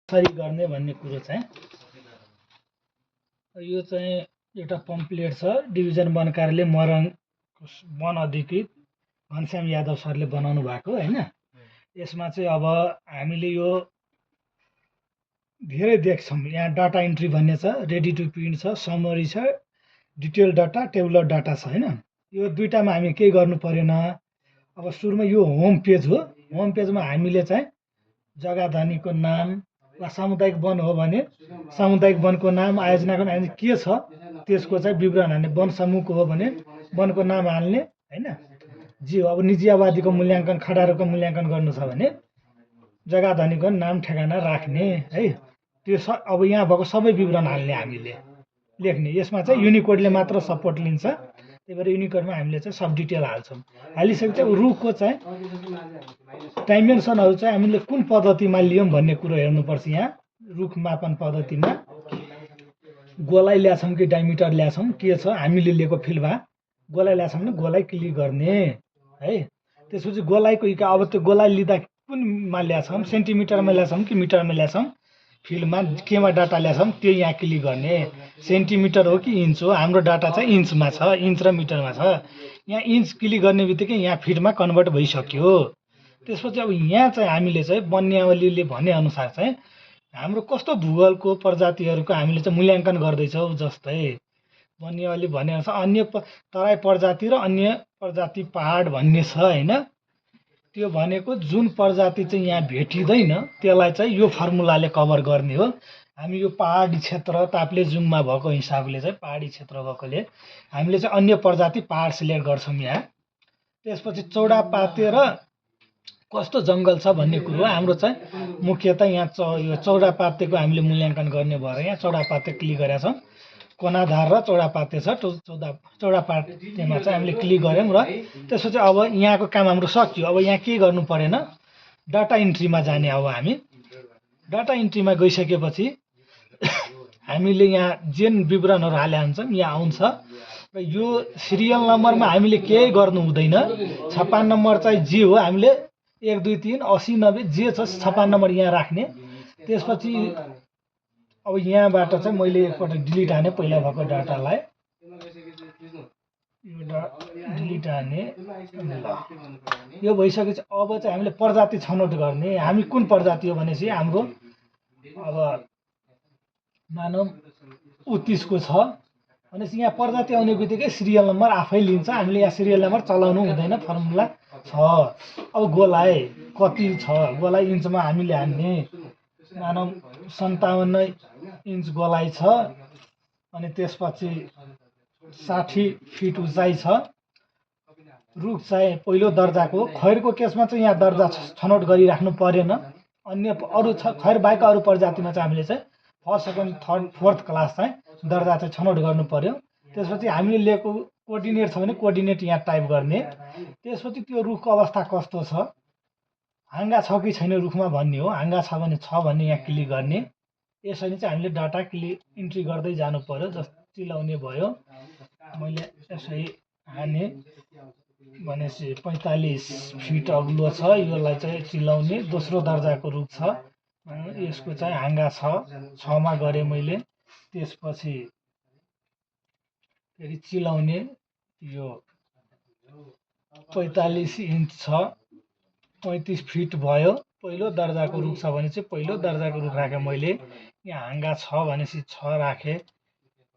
कसरी गर्ने भन्ने कुरो चाहिँ यो चाहिँ एउटा पम्पलेट छ डिभिजन वन कार्यालय मरङ वन अधिकृत घनश्याम यादव सरले बनाउनु भएको हैन। यसमा चाहिँ अब हामीले यो धेरै देख्छौँ। यहाँ डाटा इन्ट्री भन्ने छ, रेडी टु प्रिन्ट छ, समरी छ, डिटेल डाटा, टेबुलर डाटा छ हैन। यो दुईटामा हामी केही गर्नु परेन। अब सुरुमा यो होम पेज हो। होम पेजमा हामीले चाहिँ जग्गा धनीको नाम वा सामुदायिक वन हो भने सामुदायिक वनको नाम, आयोजनाको नाम के छ त्यसको चाहिँ विवरण हाल्ने, वन समूहको हो भने वनको नाम हाल्ने हैन। जे हो अब निजी आबादीको मूल्याङ्कन, खडाहरूको मूल्याङ्कन गर्नु छ भने जग्गा धनीको नाम ठेगाना राख्ने है। त्यो अब यहाँ भएको सबै विवरण हाल्ने, हामीले लेख्ने। यसमा चाहिँ युनिकोडले मात्र सपोर्ट लिन्छ, त्यही भएर युनिकोडमा हामीले चाहिँ सब डिटेल हाल्छौँ। हालिसकेपछि रुखको चाहिँ डाइमेन्सनहरू चाहिँ हामीले कुन पद्धतिमा लियौँ भन्ने कुरो हेर्नुपर्छ। यहाँ रुख मापन पद्धतिमा गोलाइ ल्याछौँ कि डायमिटर ल्याछौँ, के छ हामीले लिएको फिल्डमा। गोलाइ ल्याछौँ भने गोलाइ क्लिक गर्ने है। त्यसपछि गोलाइको अब त्यो गोलाइ लिँदा कुनमा ल्याछौँ, सेन्टिमिटरमा ल्याछौँ कि मिटरमा ल्याछौँ, फिल्डमा केमा डाटा ल्याछौँ त्यो यहाँ क्लिक गर्ने। सेन्टिमिटर हो कि इन्च हो, हाम्रो डाटा चाहिँ इन्चमा छ, इन्च र मिटरमा छ। यहाँ इन्च क्लिक गर्ने बित्तिकै यहाँ फिटमा कन्भर्ट भइसक्यो। त्यसपछि अब यहाँ चाहिँ हामीले चाहिँ वन्यावलीले भनेअनुसार चाहिँ हाम्रो कस्तो भूगोलको प्रजातिहरूको हामीले चाहिँ मूल्याङ्कन गर्दैछौँ। जस्तै वन्यावली भनेअनुसार अन्य तराई प्रजाति र अन्य प्रजाति पहाड भन्ने छ हैन। त्यो भनेको जुन प्रजाति चाहिँ यहाँ भेटिँदैन त्यसलाई चाहिँ यो फर्मुलाले कभर गर्ने हो। हामी यो पहाडी क्षेत्र ताप्लेजुङमा भएको हिसाबले चाहिँ पहाडी क्षेत्र भएकोले हामीले चाहिँ अन्य प्रजाति पहाड सिलेक्ट गर्छौँ यहाँ। त्यसपछि चौडापाते र कस्तो जङ्गल छ भन्ने कुरो हाम्रो चाहिँ मुख्यतः यहाँ यो चौडापातेको हामीले मूल्याङ्कन गर्ने भएर यहाँ चौडापाते क्लिक गरेका छौँ। कोनाधार र चौडापाते छ, चौडापातेमा चाहिँ हामीले क्लिक गऱ्यौँ र त्यसपछि अब यहाँको काम हाम्रो सकियो। अब यहाँ के गर्नु परेन, डाटा इन्ट्रीमा जाने। अब हामी डाटा इन्ट्रीमा गइसकेपछि हामीले यहाँ जेन विवरणहरू हाले हुन्छौँ यहाँ आउँछ र यो सिरियल नम्बरमा हामीले केही गर्नु हुँदैन। छपान नम्बर चाहिँ जे हो हामीले 1 2 3 80 90 जे छ छपान नम्बर यहाँ राख्ने। त्यसपछि अब यहाँबाट चाहिँ मैले एकपल्ट डिलिट हाने पहिला भएको डाटालाई, डिलिट हाने। यो भइसकेपछि अब चाहिँ हामीले प्रजाति छनौट गर्ने। हामी कुन प्रजाति हो भनेपछि हाम्रो अब मानव उत्तिसको छ भनेपछि यहाँ प्रजाति आउने बित्तिकै सिरियल नम्बर आफै लिन्छ। हामीले यहाँ सिरियल नम्बर चलाउनु हुँदैन, फर्मुला छ। अब गोलाइ कति छ, गोलाइ इन्चमा हामीले हान्ने। मानव 57 इन्च गोलाइ छ। अनि त्यसपछि 60 फिट उचाइ छ। रुख चाहिँ पहिलो दर्जाको, खैरको केसमा चाहिँ यहाँ दर्जा छनौट गरिराख्नु परेन। अन्य अरू खैर बाहेक अरू प्रजातिमा चाहिँ हामीले चाहिँ first second third fourth class चाहिँ दर्जा चाहिँ छनौट गर्नु पर्यो। त्यसपछि हामीले लिएको कोअर्डिनेट छ भने कोअर्डिनेट यहाँ टाइप गर्ने। त्यसपछि त्यो रुखको अवस्था कस्तो छ, हाँगा छ कि छैन रुखमा भन्ने हो। हाँगा छ भने छ भन्ने यहाँ क्लिक गर्ने। यसरी चाहिँ हामीले डाटा इन्ट्री गर्दै जानु पर्यो। जस्तो चिलाउने भयो, मैले यसरी हाने भनेपछि 45 फिट अग्लो छ, यसलाई चाहिँ चिलाउने। दोस्रो दर्जाको रुख छ, यसको चाहिँ हाँगा छ, 6 मा गरेँ मैले। त्यसपछि फेरि चिलाउने, यो 45 इन्च छ, 35 फिट भयो। पहिलो दर्जाको रुख छ भने चाहिँ पहिलो दर्जाको रुख राखेँ मैले। यहाँ हाँगा छ भनेपछि 6 राखेँ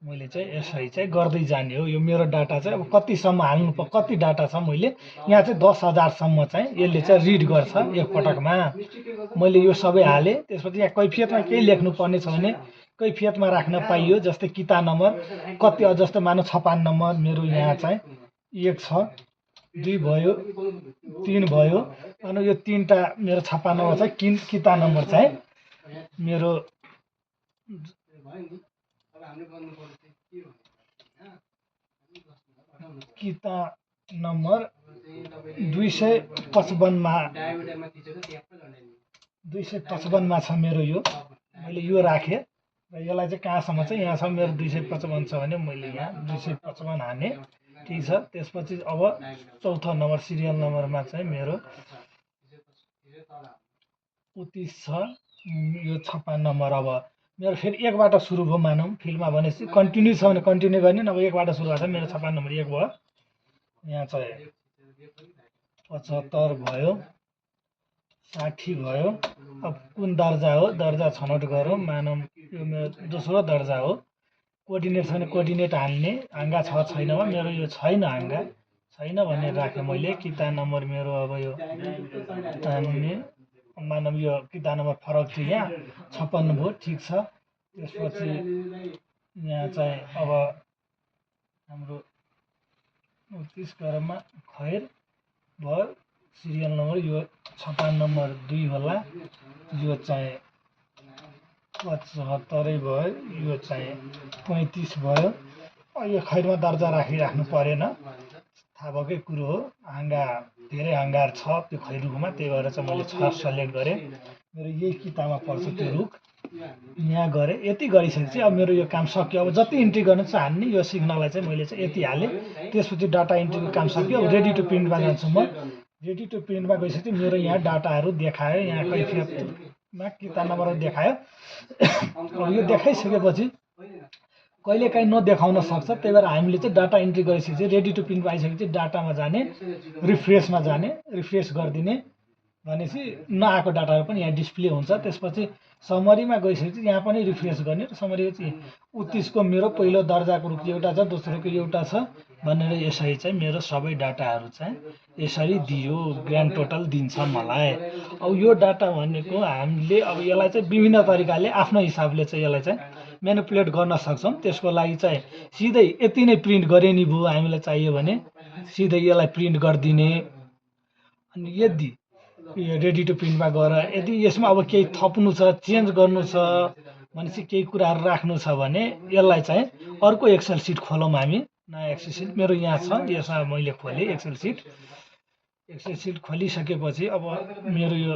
मैले। चाहिँ यसरी चाहिँ गर्दै जाने हो। यो मेरो डाटा चाहिँ अब कतिसम्म हाल्नु कति डाटा छ मैले यहाँ चाहिँ 10,000 चाहिँ यसले चाहिँ रिड गर्छ एकपटकमा। मैले यो सबै हालेँ। त्यसपछि यहाँ कैफियतमा केही लेख्नु पर्ने छ भने कैफियतमा राख्न पाइयो। जस्तै किता नम्बर कति, जस्तो मानव 56 नम्बर मेरो यहाँ चाहिँ 1 छ, 2 भयो, 3 भयो। अनि यो 3टा मेरो 56 नम्बर चाहिँ किता नम्बर चाहिँ मेरो किता नम्बर 255 मा छ मेरो। यो मैले यो राखेँ र यसलाई चाहिँ कहाँसम्म चाहिँ यहाँसम्म मेरो 255 छ भने मैले यहाँ 255 हाने। ठिक छ। त्यसपछि अब चौथो नम्बर सिरियल नम्बरमा चाहिँ मेरो 29 छ। यो 56 नम्बर अब मेरो फेरि एकबाट सुरु भयो मानौँ फिल्डमा भनेपछि कन्टिन्यू छ भने कन्टिन्यू गर्ने अब एकबाट सुरु भएको छ मेरो 56 नम्बर 1 भयो यहाँ चाहिँ 75 भयो 60 भयो अब कुन दर्जा हो दर्जा छनौट गरौँ मानौँ यो मेरो दोस्रो दर्जा हो कोअर्डिनेट छ भने कोअर्डिनेट हाल्ने हाँगा छ छैन वा मेरो यो छैन हाँगा छैन भनेर राखेँ मैले किता नम्बर मेरो अब यो तान्ने मानव यो किता नम्बर फरक थियो यहाँ 56 भयो ठिक छ त्यसपछि यहाँ चाहिँ अब हाम्रो 29 गरमा खैर भयो सिरियल नम्बर यो 56 नम्बर 2 होला यो चाहिँ 75 भयो यो चाहिँ 35 भयो यो खैरमा दर्जा राखिराख्नु परेन थाहा भएकै कुरो हो हाँगा धेरै हाँगाहरू छ त्यो खैरुखमा त्यही भएर चाहिँ मैले 6 सेलेक्ट गरेँ मेरो यही किताबमा पर्छ त्यो रुख यहाँ गरेँ यति गरिसकेपछि अब मेरो यो काम सक्यो अब जति इन्ट्री गर्नु छ हान्ने यो सिक्नलाई चाहिँ मैले चाहिँ यति हालेँ त्यसपछि डाटा इन्ट्रीको काम सक्यो अब रेडी टु प्रिन्टमा जान्छु म रेडी टु प्रिन्टमा गइसकेपछि मेरो यहाँ डाटाहरू देखायो यहाँ कैफियतमा किता नम्बरहरू देखायो अब यो देखाइसकेपछि कहिलेकाहीँ नदेखाउन सक्छ त्यही भएर हामीले चाहिँ डाटा इन्ट्री गरिसकेपछि रेडी टु प्रिन्टमा आइसकेपछि डाटामा जाने रिफ्रेसमा जाने रिफ्रेस गरिदिने भनेपछि नआएको डाटाहरू पनि यहाँ डिस्प्ले हुन्छ त्यसपछि समरीमा गइसकेपछि यहाँ पनि रिफ्रेस गर्ने र समरी चाहिँ 29को मेरो पहिलो दर्जाको रूप एउटा छ दोस्रोको एउटा छ भनेर यसरी चाहिँ मेरो सबै डाटाहरू चाहिँ यसरी दियो ग्रान्ड टोटल दिन्छ मलाई अब यो डाटा भनेको हामीले अब यसलाई चाहिँ विभिन्न तरिकाले आफ्नो हिसाबले चाहिँ यसलाई चाहिँ म्यानिपुलेट गर्न सक्छौँ त्यसको लागि चाहिँ सिधै यति नै प्रिन्ट गरे नि भयो हामीलाई चाहियो भने सिधै यसलाई प्रिन्ट गरिदिने अनि यदि रेडी टु प्रिन्टमा गएर यदि यसमा अब केही थप्नु छ चेन्ज गर्नु छ भनेपछि केही कुराहरू राख्नु छ भने यसलाई चाहिँ अर्को एक्सेल सिट खोलौँ हामी नयाँ एक्सेल सिट मेरो यहाँ छ यसमा मैले खोलेँ एक्सेल सिट खोलिसकेपछि अब मेरो यो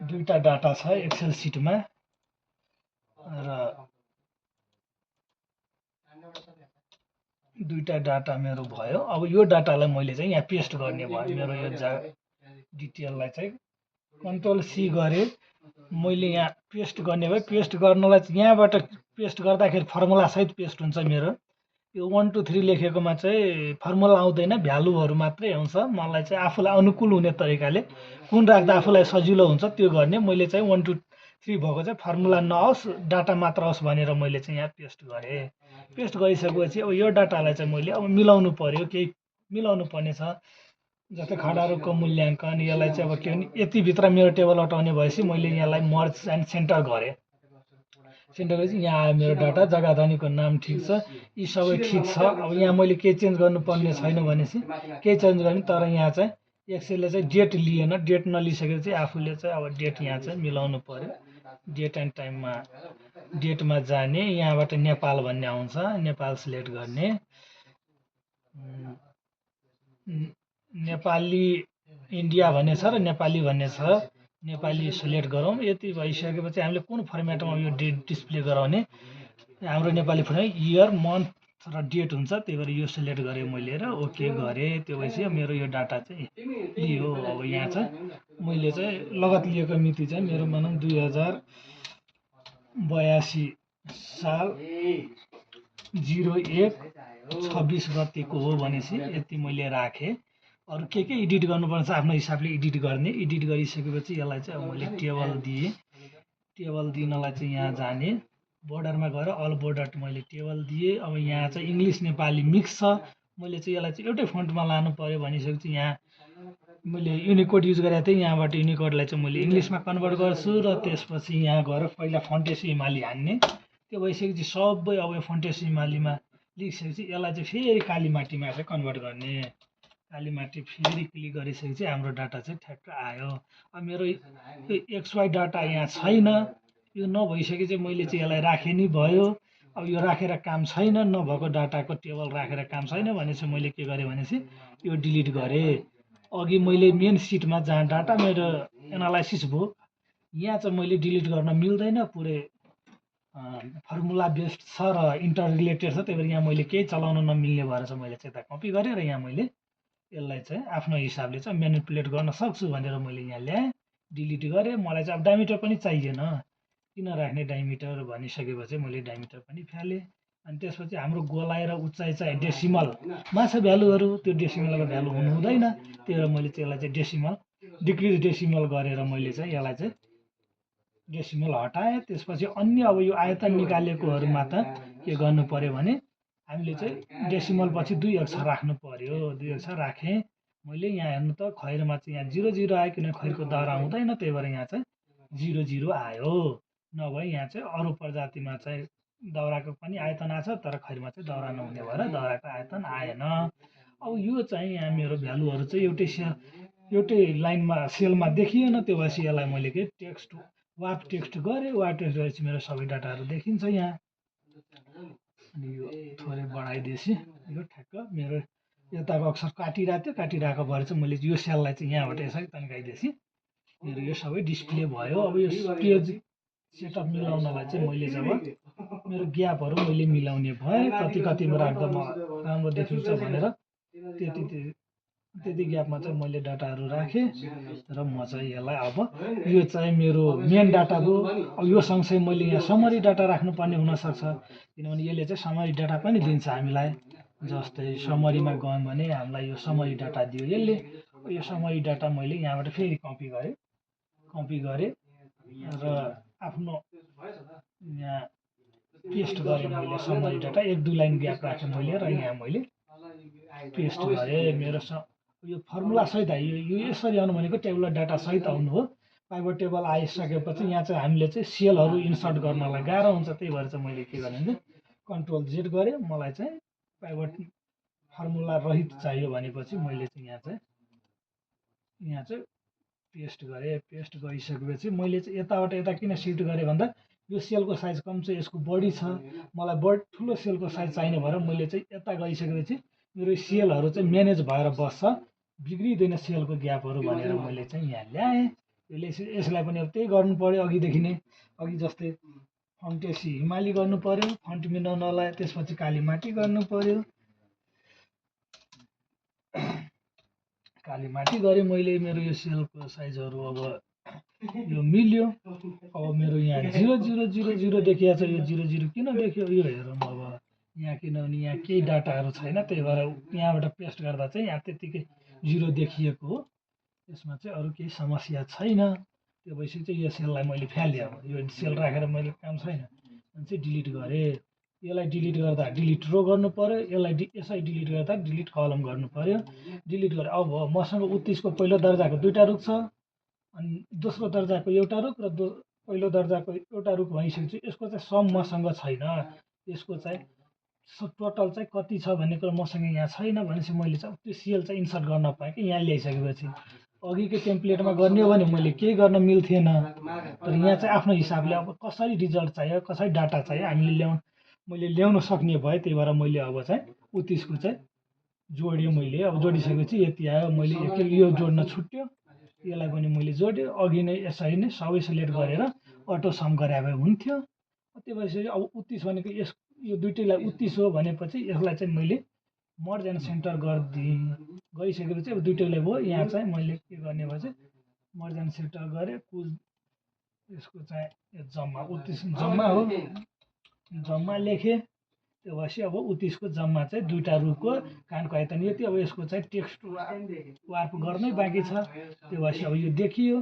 दुईवटा डाटा छ एक्सेल सिटमा र दुईवटा डाटा मेरो भयो अब यो डाटालाई मैले चाहिँ यहाँ पेस्ट गर्ने भयो मेरो यो डिटेललाई चाहिँ कन्ट्रोल सी गरेँ मैले यहाँ पेस्ट गर्ने भयो पेस्ट गर्नलाई चाहिँ यहाँबाट पेस्ट गर्दाखेरि फर्मुला सहित पेस्ट हुन्छ मेरो यो 1 2 3 लेखेकोमा चाहिँ फर्मुला आउँदैन भ्यालुहरू मात्रै आउँछ मलाई चाहिँ आफूलाई अनुकूल हुने तरिकाले कुन राख्दा आफूलाई सजिलो हुन्छ त्यो गर्ने मैले चाहिँ 1 2 3 भएको चाहिँ फर्मुला नआओस् डाटा मात्र आओस् भनेर मैले चाहिँ यहाँ पेस्ट गरेँ पेस्ट गरिसकेपछि अब यो डाटालाई चाहिँ मैले अब मिलाउनु पर्यो केही मिलाउनु पर्ने छ जस्तै खडाहरूको मूल्याङ्कन यसलाई चाहिँ अब के भने यतिभित्र मेरो टेबल अटाउने भएपछि मैले यसलाई मर्ज एन्ड सेन्टर गरेँ सेन्टर गरेपछि यहाँ आयो मेरो डाटा जग्गा धनीको नाम ठिक छ यी सबै ठिक छ अब यहाँ मैले केही चेन्ज गर्नुपर्ने छैन भनेपछि केही चेन्ज गर्ने तर यहाँ चाहिँ एक्सेलले चाहिँ डेट लिएन डेट नलिइसकेपछि आफूले चाहिँ अब डेट यहाँ चाहिँ मिलाउनु पर्यो डेट एन्ड टाइममा डेटमा जाने यहाँबाट नेपाल भन्ने आउँछ नेपाल सिलेक्ट गर्ने नेपाली इन्डिया भन्ने छ र नेपाली भन्ने छ नेपाली सिलेक्ट गरौँ यति भइसकेपछि हामीले कुन फर्मेटमा यो डेट डिस्प्ले गराउने हाम्रो नेपाली फर्मेट इयर मन्थ र डेट हुन्छ त्यही भएर यो सिलेक्ट गरेँ मैले र ओके गरेँ त्यो भएपछि मेरो यो डाटा चाहिँ लियो अब यहाँ चाहिँ मैले चाहिँ लगत लिएको मिति चाहिँ मेरो भनौँ 2082 साल 01/26 गतेको हो भनेपछि यति मैले राखेँ अरू के एडिट गर्नुपर्छ आफ्नो हिसाबले एडिट गर्ने एडिट गरिसकेपछि यसलाई चाहिँ अब मैले टेबल दिएँ टेबल दिनलाई चाहिँ यहाँ जाने बोर्डरमा गएर अल बोर्डर मैले टेबल दिएँ अब यहाँ चाहिँ इङ्ग्लिस नेपाली मिक्स छ मैले चाहिँ यसलाई चाहिँ एउटै फन्टमा लानु पऱ्यो भनिसकेपछि यहाँ मैले युनिकोड युज गरेको थिएँ यहाँबाट युनिकोडलाई चाहिँ मैले इङ्ग्लिसमा कन्भर्ट गर्छु र त्यसपछि यहाँ गएर पहिला फन्टेस हिमाली हान्ने त्यो भइसकेपछि सबै अब यो फन्टेस हिमालीमा लेखिसकेपछि यसलाई चाहिँ फेरि कालीमाटीमा चाहिँ कन्भर्ट गर्ने कालीमाटी फेरि क्लिक गरिसकेपछि हाम्रो डाटा चाहिँ ठ्याक्क आयो अब मेरो XY डाटा यहाँ छैन यो नभइसकेपछि मैले चाहिँ यसलाई राखेँ नि भयो अब यो राखेर काम छैन नभएको डाटाको टेबल राखेर काम छैन भनेपछि मैले के गरेँ भनेपछि यो डिलिट गरेँ अघि मैले मेन सिटमा जहाँ डाटा मेरो एनालाइसिस भयो यहाँ चाहिँ मैले डिलिट गर्न मिल्दैन पुरै फर्मुला बेस्ड छ र इन्टर रिलेटेड छ त्यही भएर यहाँ मैले केही चलाउन नमिल्ने भएर चाहिँ मैले चाहिँ यता कपी गरेँ र यहाँ मैले यसलाई चाहिँ आफ्नो हिसाबले चाहिँ म्यानिपुलेट गर्न सक्छु भनेर मैले यहाँ ल्याएँ डिलिट गरेँ। मलाई चाहिँ अब डायमिटर पनि चाहिएन, किन राख्ने डायमिटर भनिसकेपछि मैले डायमिटर पनि फालेँ। अनि त्यसपछि हाम्रो गोलाइ र उचाइ चाहिँ डेसिमलमा छ भ्यालुहरू, त्यो डेसिमलको भ्यालु हुनु हुँदैन, त्यही भएर मैले त्यसलाई चाहिँ डेसिमल डिक्रिज डेसिमल गरेर मैले चाहिँ यसलाई चाहिँ डेसिमल हटाएँ। त्यसपछि अन्य अब यो आयतन निकालेकोहरूमा त के गर्नु पर्यो भने हामीले चाहिँ डेसिमल पछि 2 अक्षर राख्नु पर्यो। 2 अक्षर राखेँ मैले। यहाँ हेर्नु त खैरमा चाहिँ यहाँ 0 0 आयो, किनभने खैरको दाउरा हुँदैन, त्यही भएर यहाँ चाहिँ 0 0 आयो। नभए यहाँ चाहिँ अरू प्रजातिमा चाहिँ दाउराको पनि आयतन आएको छ, तर खैरमा चाहिँ दाउरा नहुने भएर दाउराको आयतन आएन। अब यो चाहिँ यहाँ मेरो भ्यालुहरू चाहिँ एउटै लाइनमा सेलमा देखिएन, त्यो भएपछि यसलाई मैले के टेक्स्ट वार्प टेक्स्ट गरेँ। वार्प टेक्स्ट गरेपछि मेरो सबै डाटाहरू देखिन्छ यहाँ। अनि यो थोरै बढाइदिएपछि यो ठ्याक्क मेरो यताको अक्षर काटिरहेको थियो, काटिरहेको भएर चाहिँ मैले यो सेललाई चाहिँ यहाँबाट यसरी तन्काइदिएपछि मेरो यो सबै डिस्प्ले भयो। अब यो पेज सेटअप मिलाउनलाई चाहिँ मैले जब मेरो ग्यापहरू मैले मिलाउने भएँ, कतिमा राख्दा म राम्रो देखिन्छ भनेर त्यति ग्यापमा चाहिँ मैले डाटाहरू राखेँ। र म चाहिँ यसलाई अब यो चाहिँ मेरो मेन डाटा भयो। अब यो सँगसँगै मैले यहाँ समरी डाटा राख्नुपर्ने हुनसक्छ, किनभने यसले चाहिँ समरी डाटा पनि दिन्छ हामीलाई। जस्तै समरीमा गयौँ भने हामीलाई यो समरी डाटा दियो यसले। यो समरी डाटा मैले यहाँबाट फेरि कपी गरेँ र आफ्नो यहाँ पेस्ट गरेँ मैले समरी डाटा। 1-2 लाइन ग्याप राखेँ मैले र यहाँ मैले पेस्ट गरेँ। मेरो यो फर्मुला सहित यो यसरी आउनु भनेको टेबुलर डाटा सहित आउनु हो। पाइभट टेबल आइसकेपछि यहाँ चाहिँ हामीले चाहिँ सेलहरू इन्सर्ट गर्नलाई गाह्रो हुन्छ, त्यही भएर चाहिँ मैले के गरेँ भने कन्ट्रोल जेड गरेँ। मलाई चाहिँ पाइभट फर्मुला रहित चाहियो भनेपछि मैले चाहिँ यहाँ चाहिँ पेस्ट गरेँ। पेस्ट गरिसकेपछि मैले चाहिँ यताबाट यता किन सिफ्ट गरेँ भन्दा यो सेलको साइज कम छ, यसको बढी छ, मलाई बढी ठुलो सेलको साइज चाहिने भएर मैले चाहिँ यता गइसकेपछि मेरो सेलहरू चाहिँ म्यानेज भएर बस्छ, बिग्रिँदैन सेलको ग्यापहरू भनेर मैले चाहिँ यहाँ ल्याएँ। यसलाई पनि अब त्यही गर्नु पऱ्यो अघिदेखि नै। अघि जस्तै फन्टेसी हिमाली गर्नु पऱ्यो फन्ट मिलाउनलाई, त्यसपछि कालीमाटी गर्नु पऱ्यो। कालीमाटी गरेँ मैले। मेरो यो सेलको साइजहरू अब यो मिल्यो। अब मेरो यहाँ 0 0 0 0 देखिएको छ। यो 0 0 किन देखियो यो हेरौँ अब यहाँ, किनभने यहाँ केही डाटाहरू छैन, त्यही भएर यहाँबाट पेस्ट गर्दा चाहिँ यहाँ त्यत्तिकै 0 देखिएको हो। यसमा चाहिँ अरू केही समस्या छैन। त्यो भएपछि चाहिँ यो सेललाई मैले फालेँ। अब यो सेल राखेर मैले काम छैन भने चाहिँ डिलिट गरेँ। यसलाई डिलिट गर्दा डिलिट रो गर्नु पऱ्यो, यसलाई डिलिट गर्दा डिलिट कलम गर्नु पऱ्यो। डिलिट गरेँ। अब मसँग 29को पहिलो दर्जाको 2टा रुख छ, अनि दोस्रो दर्जाको एउटा रुख र पहिलो दर्जाको एउटा रुख भइसकेपछि यसको चाहिँ सम मसँग छैन। यसको चाहिँ टोटल चाहिँ कति छ भन्ने कुरो मसँग यहाँ छैन भनेपछि मैले चाहिँ त्यो सेल चाहिँ इन्सर्ट गर्न पाएँ कि यहाँ ल्याइसकेपछि। अघिको टेम्प्लेटमा गर्ने हो भने मैले केही गर्न मिल्थेन, तर यहाँ चाहिँ आफ्नो हिसाबले अब कसरी रिजल्ट चाहियो, कसरी डाटा चाहियो मैले ल्याउन सक्ने भएँ। त्यही भएर मैले अब चाहिँ 29को चाहिँ जोडेँ मैले। अब जोडिसकेपछि यति आयो। मैले एकखेप यो जोड्न छुट्यो, यसलाई पनि मैले जोडेँ। अघि नै यसरी नै सबै सिलेक्ट गरेर अटो सम गरे भए हुन्थ्यो। त्यो भइसक्यो। अब 29 भनेको यो दुइटैलाई 29 हो भनेपछि यसलाई चाहिँ मैले मर्ज एन्ड सेन्टर गरिसकेपछि अब दुइटैलाई भयो। यहाँ चाहिँ मैले के गर्ने भएपछि मर्ज एन्ड सेन्टर गरेँ। कुल यसको चाहिँ जम्मा 29 जम्मा हो, जम्मा लेखेँ। त्यो भएपछि अब 29को जम्मा चाहिँ 2टा रुखको कानको आयतन यति। अब यसको चाहिँ टेक्स्ट वार्प गर्नै बाँकी छ। त्यो भएपछि अब यो देखियो।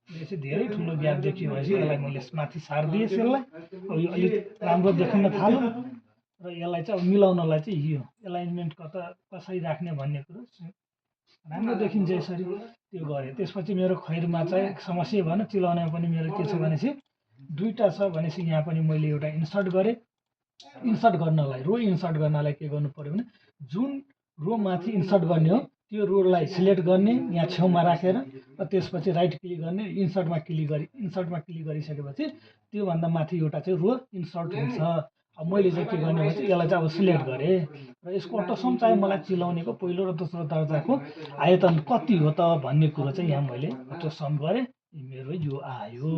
यो चाहिँ धेरै ठुलो ग्याप देखियो भएपछि यसलाई मैले माथि सारिदिएँ सेललाई। अब यो अलिक राम्रो देखिन थाल्यो र यसलाई चाहिँ अब मिलाउनलाई चाहिँ यो एलाइनमेन्ट कसरी राख्ने भन्ने कुरो राम्रो देखिन्छ यसरी त्यो गरेँ। त्यसपछि मेरो खैरमा चाहिँ समस्या भएन। चिलाउनेमा पनि मेरो के छ भनेपछि 2टा छ भनेपछि यहाँ पनि मैले एउटा इन्सर्ट गरेँ। इन्सर्ट गर्नलाई के गर्नु पर्यो भने जुन रो माथि इन्सर्ट गर्ने हो त्यो रोलाई सिलेक्ट गर्ने यहाँ छेउमा राखेर र त्यसपछि राइट क्लिक गर्ने, इन्सर्टमा क्लिक गरिसकेपछि त्योभन्दा माथि एउटा चाहिँ रो इन्सर्ट हुन्छ। अब मैले चाहिँ के गर्ने भने यसलाई चाहिँ अब सिलेक्ट गरेँ र यसको अटो सम चाहिँ मलाई चिलाउनेको पहिलो र दोस्रो दर्जाको आयतन कति हो त भन्ने कुरो चाहिँ यहाँ मैले अटो सम गरेँ। मेरो यो आयो।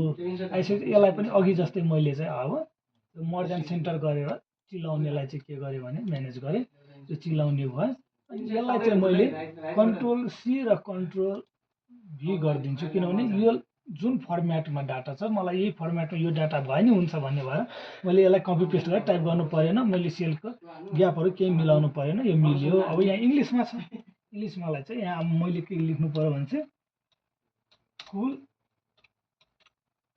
आइसकेपछि यसलाई पनि अघि जस्तै मैले चाहिँ अब मर्ज एन्ड सेन्टर गरेर चिलाउनेलाई चाहिँ के गरेँ भने म्यानेज गरेँ। यो चिलाउने भयो। अनि यसलाई चाहिँ मैले कन्ट्रोल सी र कन्ट्रोल भी गरिदिन्छु, किनभने जुन फर्मेटमा डाटा छ मलाई यही फर्मेटमा यो डाटा भयो नि हुन्छ भन्ने भएर मैले यसलाई कपी पेस्ट गरेर टाइप गर्नु परेन, मैले सेलको ग्यापहरू केही मिलाउनु परेन, यो मिल्यो। अब यहाँ इङ्ग्लिसमा छ, इङ्ग्लिसमालाई चाहिँ यहाँ अब मैले के लेख्नु पऱ्यो भने चाहिँ कुल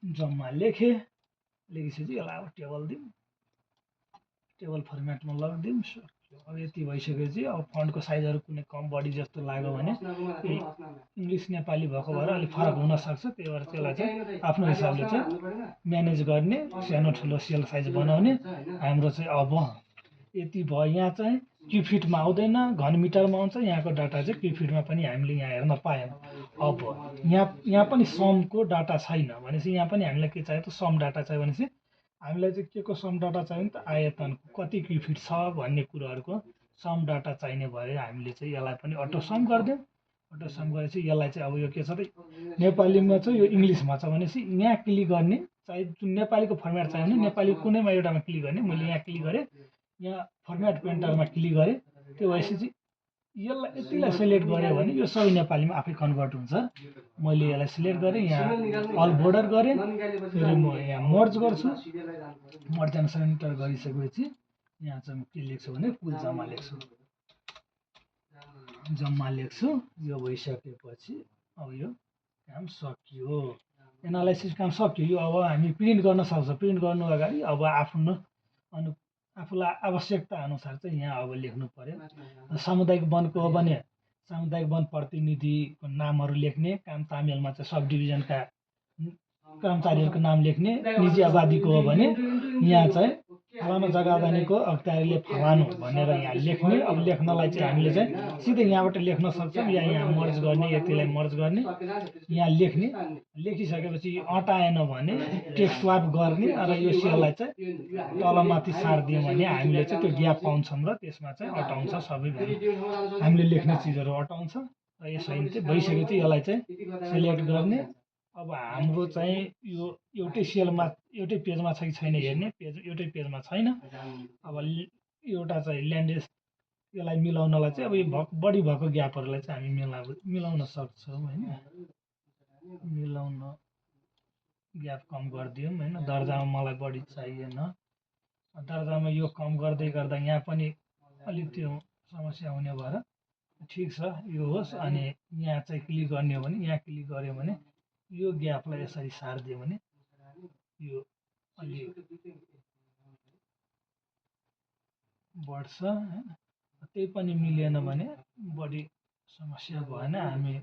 जम्मा लेखिसकेपछि यसलाई अब टेबल दिउँ, टेबल फर्मेटमा लगिदिउँ। सक्यो। अब यति भइसकेपछि अब फन्टको साइजहरू कुनै कम बढी जस्तो लाग्यो भने इङ्ग्लिस नेपाली भएको भएर अलिक फरक हुनसक्छ, त्यही भएर त्यसलाई चाहिँ आफ्नो हिसाबले चाहिँ म्यानेज गर्ने, सानो ठुलो सेल साइज बनाउने। हाम्रो चाहिँ अब यति भयो। यहाँ चाहिँ क्युफिटमा आउँदैन, घनमिटरमा आउँछ। यहाँको डाटा चाहिँ क्युफिटमा पनि हामीले यहाँ हेर्न पायौँ। अब यहाँ पनि समको डाटा छैन भनेपछि यहाँ पनि हामीलाई के चाहियो त सम डाटा चाहियो भनेपछि हामीलाई चाहिँ के को सम डाटा चाहियो नि त आयतनको कति क्युफिट छ भन्ने कुराहरूको सम डाटा चाहिने भए हामीले चाहिँ यसलाई पनि अटो सम गरिदिउँ। अटो सम गरेपछि यसलाई चाहिँ अब यो के छ त नेपालीमा छ, यो इङ्ग्लिसमा छ भनेपछि यहाँ क्लिक गर्ने, चाहे जुन नेपालीको फर्मेट चाहियो भने नेपालीको कुनैमा एउटामा क्लिक गर्ने। मैले यहाँ क्लिक गरेँ, यहाँ फर्मेट पेन्टरमा क्लिक गरेँ। त्यो भएपछि यसलाई यतिलाई सिलेक्ट गरेँ भने यो सबै नेपालीमा आफै कन्भर्ट हुन्छ। मैले यसलाई सिलेक्ट गरेँ, यहाँ अल बोर्डर गरेँ, फेरि म यहाँ मर्ज गर्छु। मर्ज एन्ड सेन्टर गरिसकेपछि यहाँ चाहिँ म के लेख्छु भने कुल जम्मा लेख्छु, यो भइसकेपछि अब यो काम सकियो, एनालाइसिस काम सकियो। यो अब हामी प्रिन्ट गर्न सक्छ। प्रिन्ट गर्नु अगाडि अब आफूलाई आवश्यकता अनुसार चाहिँ यहाँ अब लेख्नु पर्यो। सामुदायिक वनको हो भने सामुदायिक वन प्रतिनिधिको नामहरू लेख्ने काम, तामेलमा चाहिँ सब डिभिजनका कर्मचारीहरूको नाम लेख्ने। निजी आबादीको हो भने यहाँ चाहिँ फलानु जग्गा अदानीको अख्तियारले फलानु भनेर यहाँ लेख्ने। अब लेख्नलाई चाहिँ हामीले चाहिँ सिधै यहाँबाट लेख्न सक्छौँ या यहाँ मर्ज गर्ने, यतिलाई मर्ज गर्ने, यहाँ लेख्ने। लेखिसकेपछि अटाएन भने टेक्स्ट स्वाप गर्ने र यो सेललाई चाहिँ तलमाथि सारिदियौँ भने हामीले चाहिँ त्यो ग्याप पाउँछौँ र त्यसमा चाहिँ अटाउँछ, सबै हामीले लेख्ने चिजहरू अटाउँछ। र यसरी चाहिँ भइसकेपछि यसलाई चाहिँ सिलेक्ट गर्ने। अब हाम्रो चाहिँ यो एउटै सेलमा एउटै पेजमा छ कि छैन हेर्ने, पेज एउटै पेजमा छैन। अब एउटा चाहिँ ल्यान्डेज यसलाई मिलाउनलाई चाहिँ अब यो बढी भएको ग्यापहरूलाई चाहिँ हामी मिलाउन सक्छौँ होइन। मिलाउन ग्याप कम गरिदिउँ होइन। दर्जामा मलाई बढी चाहिएन, दर्जामा यो कम गर्दै गर्दा यहाँ पनि अलिक त्यो समस्या हुने भएर ठिक छ यो होस्। अनि यहाँ चाहिँ क्लिक गर्ने हो भने यहाँ क्लिक गऱ्यो भने यो ग्यापलाई यसरी सारिदियो भने यो अलि बढ्छ होइन। त्यही पनि मिलेन भने बढी समस्या भएन, हामी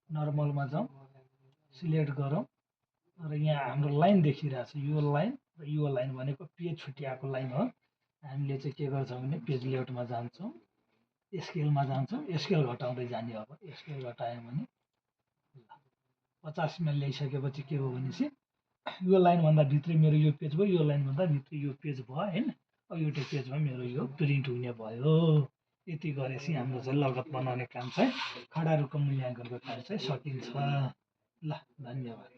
नर्मलमा जाउँ, सिलेक्ट गरौँ र यहाँ हाम्रो लाइन देखिरहेछ, यो लाइन र यो लाइन भनेको पेज छुट्याएको लाइन हो। हामीले चाहिँ के गर्छौँ भने पेज लेआउटमा जान्छौँ, स्केलमा जान्छौँ, स्केल घटाउँदै जाने। अब स्केल घटायौँ भने 50मा ल्याइसकेपछि के हो भनेपछि यो लाइनभन्दा भित्रै मेरो यो पेज भयो, यो लाइनभन्दा भित्रै यो पेज भयो होइन। अब एउटै पेजमा मेरो यो प्रिन्ट हुने भयो। यति गरेपछि हाम्रो चाहिँ लगत बनाउने काम चाहिँ खडा रूपको मूल्याङ्कनको काम चाहिँ सकिन्छ। ल धन्यवाद।